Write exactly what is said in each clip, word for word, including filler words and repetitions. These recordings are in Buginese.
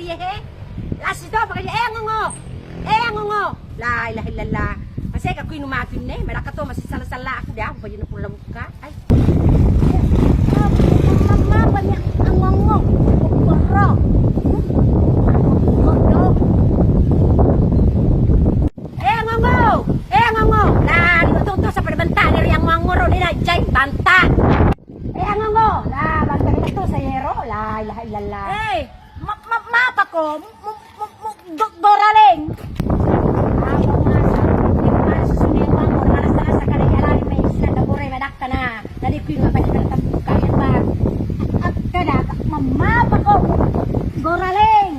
Hehe. Lasi to, makanya, eh, ngongo. Eh, ngongo. La ilaha illallah. Masega kuinu mapinne, madakka to masih sala-sala aku deh, aku baju pula buka. Ai. Mama banyak ngongo. Borok. Eh, ngongo. Eh, ngongo. La, dua to, to sampai bentak dari yang ngongo, ro, dia jai bantak. Eh, ngongo. La, bantak itu saya ro. La ilaha illallah. Eh, ma-, ma-, mapako? Mu-, mu-, mu-, go-, goraleng. Aku masa, yang mana susunnya aku, aku merasa-rasa kada jalan, mai sila tak boleh madakka na. Tadi aku ingat banyak kena tembuka ya, Bang. Kada, ma-, mapako? Goraleng.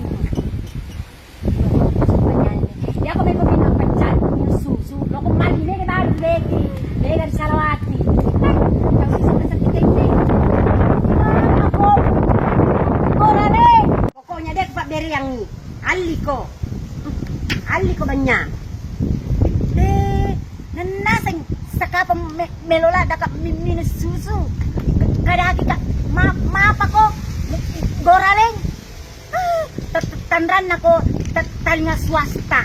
Ya, aku memang minum pecah, minum susu. Lo kembali, ini baru, Beki. Beda di Salawati. Kan, tak bisa sakit ini. Aku goraleng. Pokoknya dé' kupabbéréyangngi. Alliko. Alliko bannya. Eh, nennaseng sakapa me-, melola daka mi-, minus susu. Kadaki ka, ma-, mapako goraleng. Ah, ta-, ta-, tanranna ko ta-, talinga swasta.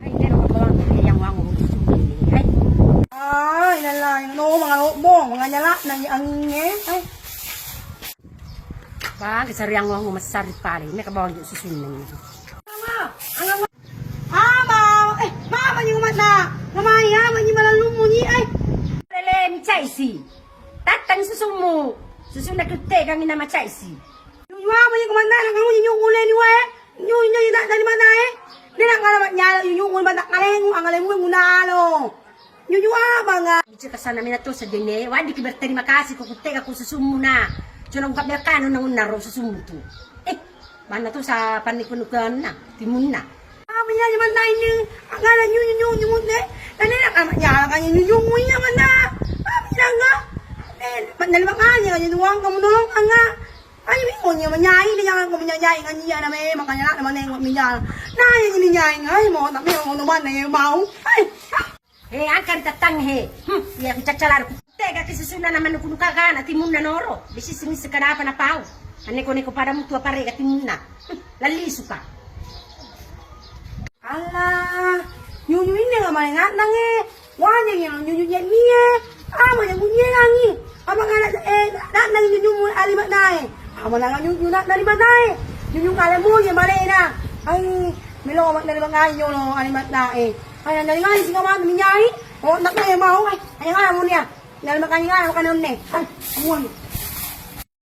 Ai, dé' lo bawang yang wangu susu ini. Ai. Ah, inallah, no, mangalo bo, manganyala na angingnya. Ai. Bang, kesariang wong messari paling, ini ke bawang juk susunna ini. Ama, eh, mama nyi umatna. Mama, iya, mama nyi malalummu nyi, eh. Lele, mi caisi. Tattang susummu. Susunna kutte kami nama caisi. Nyu, nyu, ama nyi kumanna, kamu nyu, nyu, ule, nyu, eh. Nyu, nyu, nyu, dari mana, eh? Dia nak ngala nyala, nyu, nyu, ule, mata kaleng, angale, nyu, nyu, nalo. Nyunyua banga. Bicara sana mina to sedene, wadi ki berterima kasih ko kuttega ko susummu na. Cuma buka belkano na unna ro susummu tu. Eh, mana tu sa panni kunukanna, timunna. Ah, mina nyaman na ini, angala nyunyu nyunyu ne. Tadi nak amat jalan kan nyunyu nyunyu ini mana? Ah, mina nga. Eh, mana lima kali kan nyuang kamu nolong anga. Ai mi onya manyai de jangan ko manyai kan iya na me makanya na mana yang minjal. Na yang ini nyai ai mau tapi mau no mana yang mau. Ai. He, angka ri tattang he. Hmm, iya ku caccalar. Tega ki susunna na manukunu kagana timunna noro. Bisi sini sekadapa na pau. Aneko-neko pada mutu apa rega timunna. Hmm, lalli suka. Allah, nyunyu ini nggak main ngatang eh. Wah, yang nyunyu nyet nie. Ama yang bunyi langi. Apa ngana eh nak nang nyunyu mu alimat nae. Ama nang nyunyu nak dari mana eh. Nyunyu kale mu ye male na. Ai, melo mak dari bangayo lo alimat nae. Ai, dari mana sih kawan minyai? Oh, nak nae mau eh. Ai, mana mu nia? Dari makanya ngana makan ne. Ai, amun.